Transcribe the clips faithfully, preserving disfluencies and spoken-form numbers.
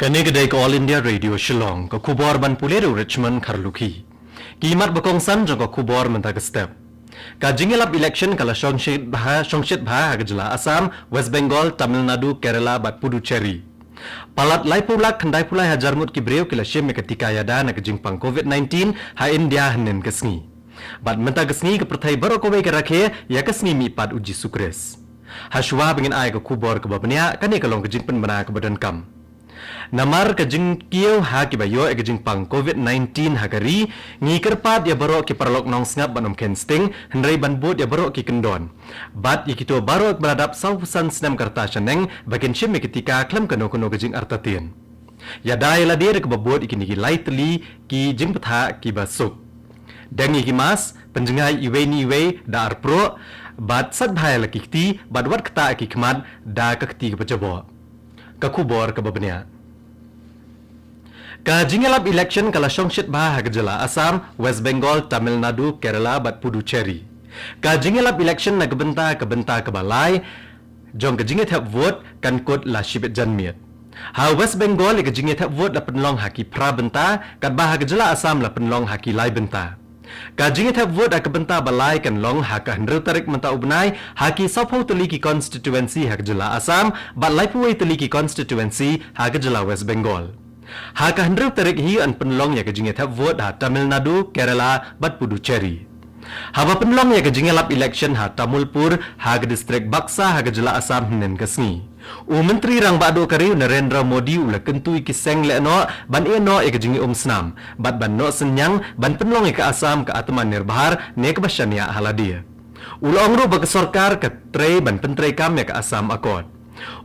Kane ka dei ka All India Radio Shillong, ka khubor ban pule da u Richmond Kharlukhi. Ki mat ba kongsan jong ka khubor mynta ka step. Ka jingïalap election ka la shongshit bha, shongshit bha ha ka jylla Assam, West Bengal, Tamil Nadu, Kerala bad Puducherry. Palat laiphew lak khyndai phew lai hajar ngut ki briew ki la shim ïa ka tika ïada na ka jingpang COVID nineteen ha India hynnin ka sngi. Bad mynta ka sngi ka pyrthei baroh kawei ka rakhe ïa ka sngi mihpat u Jisu Khrist. Hashwa ba ngin ai ka khubor kaba bniah, kane ka long ka jingpynbna kaba donkam. Namar ka jingkiew ha kiba ïoh ïa ka jingpang COVID nineteen ha ka ri, ngi kyrpad ïa baroh ki paralok nongsngap ban ym kheiñ sting, hynrei ban bud ïa baroh ki kyndon. Bad ïa kito baroh kiba la dap sawphew san snem ka rta shaneng ba kin shim ïa ka tika khlem kano kano ka jingartatien. Ïada ïa lade da kaba bud ïa kine ki lai tylli ki jingbthah kiba suk. Deng ïa ki mask, pynjngai iwei na iwei da ar pruh, bad sait bha ïa la ki kti, bad wat ktah ïa ki khmat da ka kti kaba jaboh. Ka khubor kaba bniah. Ka jingïalap election ka la shongshit bha ha ka jylla Assam, West Bengal, Tamil Nadu, Kerala bad Puducherry. Ka jingïalap election na ka bynta, ka bynta kaba lai jong ka jingïathep vote kan kut la shibit janmiet. Ha West Bengal ïa ka jingïathep vote la pynlong ha ki phra bynta, katba ha ka jylla Assam la pynlong ha ki lai bynta. Ka jingïathep vote ha ka bynta ba lai kan long ha ka hynriew tarik mynta u bnai ha ki sawphew tylli ki constituency ha ka jylla Assam, bad laiphew wei tylli ki constituency ha ka jylla West Bengal. Ha ka hynriew tarik hi yn pynlong ïa ka jingïathep vote ha Tamil Nadu, Kerala bad Puducherry. Haba pynlong ïa ka jingïalap election ha Tamulpur, ha ka distrik Baksa ha ka jylla Assam hynnin ka sngi, u Myntri Rangbah Duh ka ri u Narendra Modi u la kyntu ïa ki seng lehnoh ban ïehnoh ïa ka jingïaumsnam bad ban noh synñiang ban pynlong ïa ka Assam ka Atmanirbhar ne kaba shaniah ha lade. U la ong ruh ba ka sorkar ka trei ban pyntreikam ïa ka Assam Accord.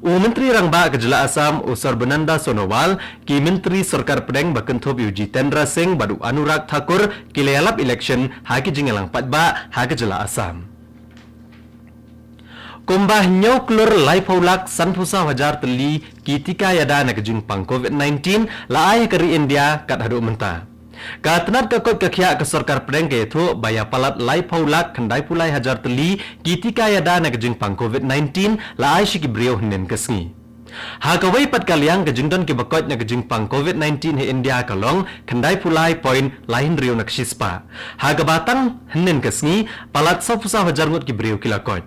U Myntri Rangbah ka jylla Assam u Sarbananda Sonowal, ki Myntri Sorkar Pdeng ba kynthup ïa u Jitendra Singh bad u Anurag Thakur ki la ïalap election ha ki jingïalang paidbah ha ka jylla Assam. Kumba hynñiew klur laiphew lak sanphew saw hajar tylli ki tika ïada na ka jingpang COVID nineteen la ai ha ka ri India kat haduh mynta. Ka tnat ka koit ka khiah ka sorkar pdeng ka ïathuh ba ïa palat laiphew lak khyndai phew lai hajar tylli ki tika ïada na ka jingpang COVID nineteen la ai sha ki briew hynnin ka sngi. Ha kawei pat ka liang, ka jingdon kiba koit na ka jingpang COVID nineteen ha India ka long khyndai phew lai point lai hynriew na ka shispah, ha kaba tang hynnin ka sngi palat sawphew saw hajar ngut ki briew ki la koit.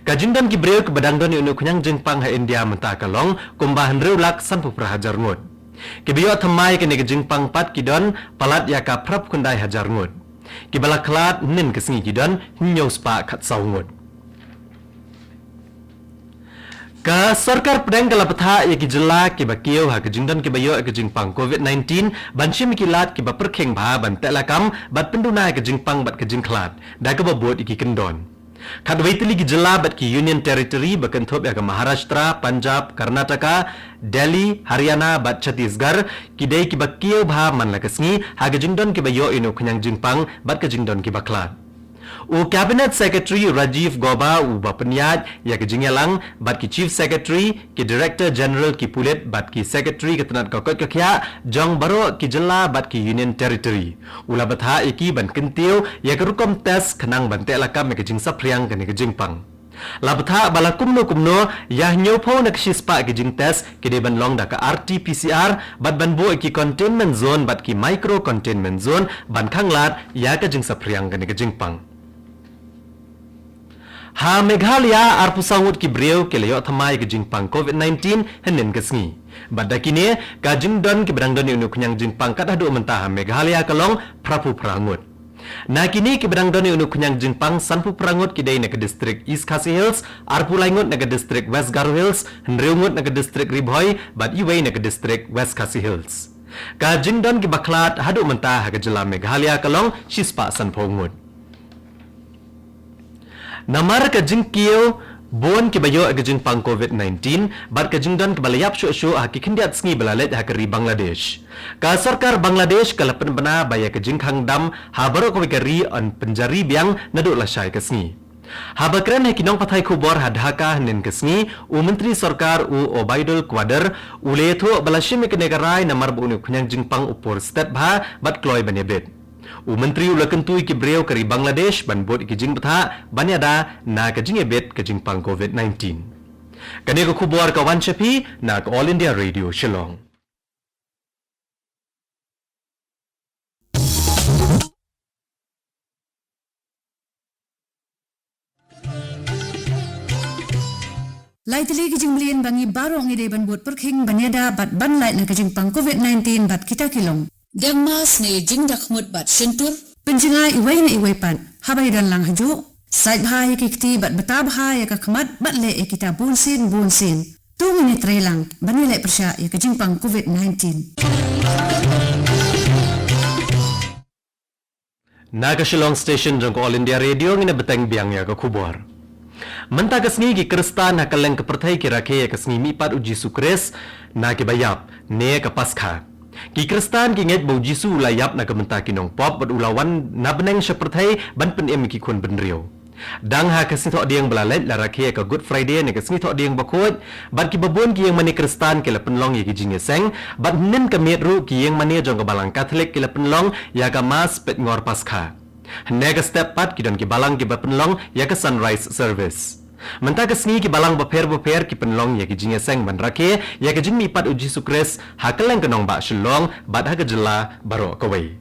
Ka jingdon ki briew kiba dang don ïa une u khñiang jingpang ha India mynta ka long kumba hynriew lak sanphew phra hajar ngut. Kiba ïoh thymmai kane ka jingpang pat ki don palat ïa ka phra phew khyndai hajar ngut. Kiba la khlad hynnin ka sngi ki don hynñiew spah khatsaw ngut. Ka sorkar pdeng ka la bthah ïa ki jylla kiba kiew ha ka jingdon kiba ïoh ïa ka jingpang COVID nineteen ban shim ïa ki lad kiba pyrkhing bha ban teh lakam bad pynduna ïa ka jingpang bad ka jingkhlad da kaba bud ïa ki kyndon. Khatwei tylli ki jylla bad ki Union Territory ba kynthup ïa ka Maharashtra, Punjab, Karnataka, Delhi, Haryana bad Chhattisgarh ki dei kiba kiew bha man la ka sngi ha ka jingdon kiba ïoh ïa une u khñiang jingpang bad ka jingdon kiba khlad. U Cabinet Secretary Rajiv Gauba uba pynïaid ïa ka jingïalang bad ki Chief Secretary, ki Director General ki pulit bad ki Secretary ka tnat ka koit ka khiah jong baroh ki jylla bad ki Union Territory u la bthah ïa ki ban kyntiew ïa ka rukom test khnang ban teh lakam ïa ka jingsaphriang kane ka jingpang. La bthah ba la kumno kumno ïa hynñiewphew na ka shispah ki jingtest ki dei ban long da ka R T P C R bad ban buh ïa ki containment zone bad ki micro containment zone ban khanglad ïa ka jingsaphriang kane ka jingpang. Ha Meghalaya, arphew saw ngut ki briew ki la ïoh thymmai ïa ka jingpang COVID nineteen hynnin ka sngi. Bad da kine, ka jingdon kiba dang don ïa une u khñiang jingpang kat haduh mynta ha Meghalaya ka long phraphew phra ngut. Na kine kiba dang don ïa une u khñiang jingpang, sanphew phra ngut ki dei na ka distrik East Khasi Hills, arphew lai ngut na ka distrik West Garo Hills, hynriew ngut na ka distrik Ri Bhoi bad iwei na ka distrik West Khasi Hills. Ka jingdon kiba khlad haduh mynta ha ka jylla Meghalaya ka long shispah sanphew ngut. Namar ka jingkiew bun kiba ïoh ïa ka jingpang COVID nineteen bad ka jingdon kaba la ïap shuh shuh ha ki khyndiat sngi ba la leit ha ka ri Bangladesh, ka sorkar Bangladesh ka la pynbna ba ïa ka jingkhang dam ha baroh kawei ka ri yn pynjari biang naduh lashai ka sngi. Haba kren ha ki nongpathai khubor ha Dhaka hynnin ka sngi, u Myntri Sorkar u Obaidul Qadir u la ïathuh ba la shim ïa kane ka rai namar ba une u khñiang jingpang u pur stet bha bad kloi ban ïabit. U Myntri u la kyntu ïa ki briew ka ri Bangladesh ban bud ïa ki jingbthah ban ïada na ka jingïabit ka jingpang COVID nineteen. Kane ka khubor ka wan sha phi na ka All India Radio Shillong. Lai tylli ki jingmlien ba ngi baroh ngi dei ban bud pyrkhing ban ïada bad ban lait na ka jingpang covid nineteen bad kita ki long: deng mask ne jingdakhmut bad shyntur, pynjngai iwei na iwei pat haba ïadon lang hajuh, sait bha ïa ki kti bad bata bha ïa ka khmat bad leh ïa kita bunsien bunsien. To ngin ïatreilang ban ïaleh pyrshah ïa ka jingpang covid nineteen. Na ka Shillong Station jong ka All India Radio ngin ïa bteng biang ïa ka khubor. Mynta ka sngi ki Khristan ha kylleng ka pyrthei ki rakhe ïa ka sngi mihpat u Jisu Khrist na ki ba ïap ne ka Paskha. Ki Khristan ki ngeit ba u Jisu u la ïap na ka bynta ki nongpop bad u la wan na bneng sha pyrthei ban pynim ïa ki khun bynriew. Dang ha ka sngi Thohdieng ba la leit la rakhe ïa ka Good Friday ne ka sngi Thohdieng Bakhuid, bad ki babun ki ïingmane Khristan ki la pynlong ïa ki jingïaseng, bad hynnin ka miet ruh ki ïingmane jong ka Balang Katholik ki la pynlong ïa ka Mass Peitngor Paskha. Hynne ka step pat ki don ki balang ki ba pynlong ïa ka Sunrise Service. Mynta ka sngi ki balang bapher bapher ki pynlong ïa ki jingïaseng ban rakhe ïa ka jingmihpat u Jisu Khrist ha kylleng ka nongbah Shillong bad ha ka jylla baroh kawei.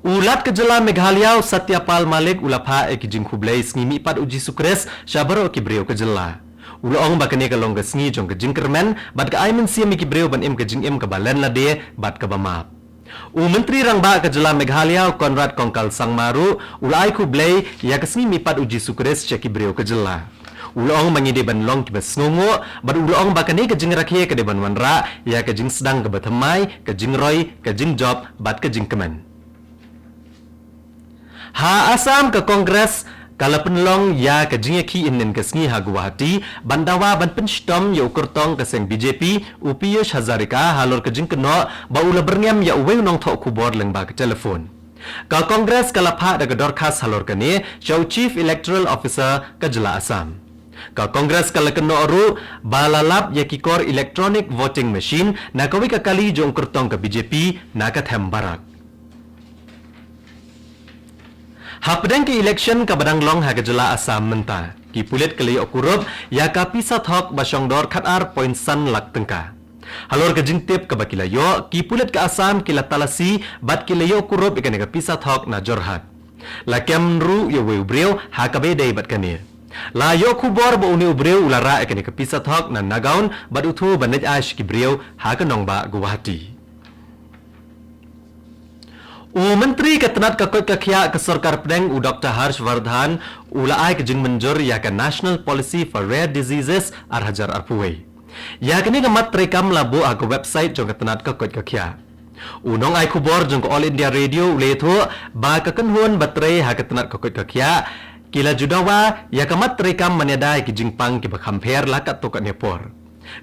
U Lat ka jylla Meghalaya u Satya Pal Malik u la phah ïa ki jingkhublei sngi mihpat u Jisu Khrist sha baroh ki briew ka jylla. U la ong ba kane ka long ka sngi jong ka jingkyrmen bad ka ai mynsiem ïa ki briew ban im ka jingim kaba len lade bad kaba map. U Myntri Rangbah ka jylla Meghalaya u Conrad Kongkal Sangma ruh u la ai khublei ïa ka sngi mihpat u Jisu Khrist sha ki briew ka jylla. U la ong ba ngi dei ban long kiba sngewnguh bad u la ong ba kane ka jingrakhe ka dei ban wanrah ïa ka jingsdang kaba thymmai, ka jingroi, ka jingjop bad ka jingkmen. Ha Assam ka Congress ka la pynlong ïa ka jingïakhih hynnin ka sngi ha Guwahati ban dawa ban pynshitom ïa u kyrtong ka seng B J P u Piyush Hazarika halor ka jingkynnoh ba u la byrngem ïa uwei u nongthoh khubor lyngba ka telephone. Ka Congress ka la phah da ka dorkhas halor kane sha u Chief Electoral Officer ka jylla Assam. Ka Congress ka la kynnoh ruh ba la lap ïa ki kor electronic voting machine na kawei ka kali jong u kyrtong ka B J P na ka them Barak. Hapdeng ka election kaba dang long ha ka jylla Assam mynta, ki pulit ka la ïoh kurup ïa ka pisa thok ba shongdor khatar point san lak tyngka. Halor ka jingtip kaba ki la ïoh, ki pulit ka Assam ki la talasi bad ki la ïoh kurup ïa kane ka pisa thok na Jorhat. La kem ruh ïa uwei u briew ha kaba ïadei bad kane. La ïoh khubor ba une u briew u la rah ïa kane ka pisa thok na Nagaon bad u thuh ban leit ai sha ki briew ha ka nongbah Guwahati. U Myntri ka tnat ka koit ka khiah ka Sorkar Pdeng u Doktor Harsh Vardhan u la ai ka jingmynjur ïa ka National Policy for Rare Diseases ar hajar arphew wei. Ïa kane ka mat treikam la buh ha ka website jong ka tnat ka koit ka khiah. U nongai khubor jong ka All India Radio u la ïathuh ba ka kynhun ba trei ha ka tnat ka koit ka khiah ki la ju dawa ïa ka mat treikam ban ïada ïa ki jingpang kiba kham pher la katto katne por.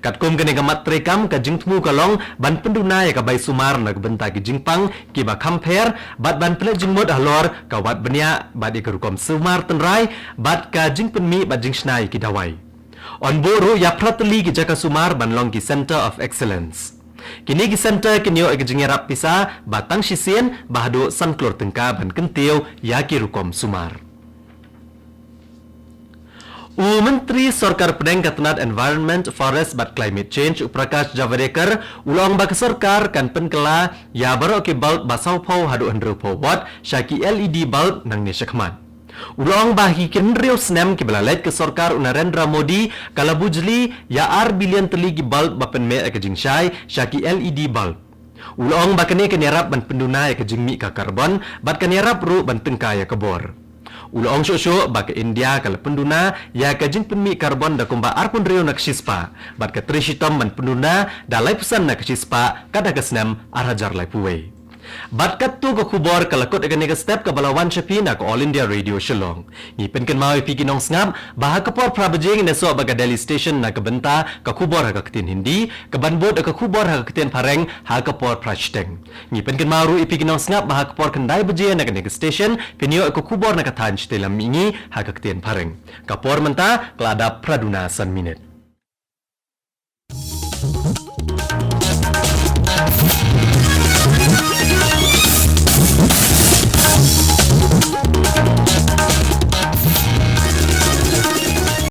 Katkum kane ka mat treikam, ka jingthmu ka long ban pynduna ïa ka bai sumar na ka bynta ki jingpang kiba kham pher bad ban pynleit jingmut halor ka wad bniah bad ïa ka rukom sumar tynrai bad ka jingpynmih bad jingshna ïa ki dawai. Yn buh ruh ïa phra tylli ki jaka sumar ban long ki Centre of Excellence. Kine ki centre kin ïoh ïa ka jingïarap pisa ba tang shisien ba haduh san klur tyngka ban kyntiew ïa ki rukom sumar. U Myntri Sorkar Pdeng ka tnat Environment, Forest bad Climate Change u Prakash Javadekar u la ong ba ka sorkar kan pynkylla ïa baroh ki bulb ba sawphew haduh hynriewphew watt sha ki L E D bulb nangne shakhmat. U la ong ba ha ki hynriew snem kiba la leit ka sorkar u Narendra Modi ka la bujli ïa ar billion tylli ki bulb ba pynmih ïa ka jingshai sha ki L E D bulb. U la ong ba kane kan ïarap ban pynduna ïa ka jingmih ka karbon bad kan ïarap ruh ban tyngkai ïa ka bor. U la ong shuh shuh ba ka India ka la pynduna ïa ka jingpynmih karbon da kumba arphew hynriew na ka shispah bad ka trei shitom ban pynduna da laiphew san na ka shispah kat ha ka snem ar hajar laiphew wei. Bad katto ka khubor ka la kut ïa kane ka step kaba la wan sha phi na ka All India Radio Shillong. Ngi pynkynmaw ïa phi ki nongsngap ba ha ka por phra baje ngin ïasoh bad ka Delhi Station na ka bynta ka khubor ha ka ktien Hindi, kaban bud ïa ka khubor ha ka ktien Phareng ha ka por phra shiteng. Ngi pynkynmaw ruh ïa phi ki nongsngap ba ha ka por khyndai baje na kane ka station phin ïoh ïa ka khubor na ka thaiñ shatei lam mihngi ha ka ktien Phareng. Ka por mynta ka la dap phra duna san minit.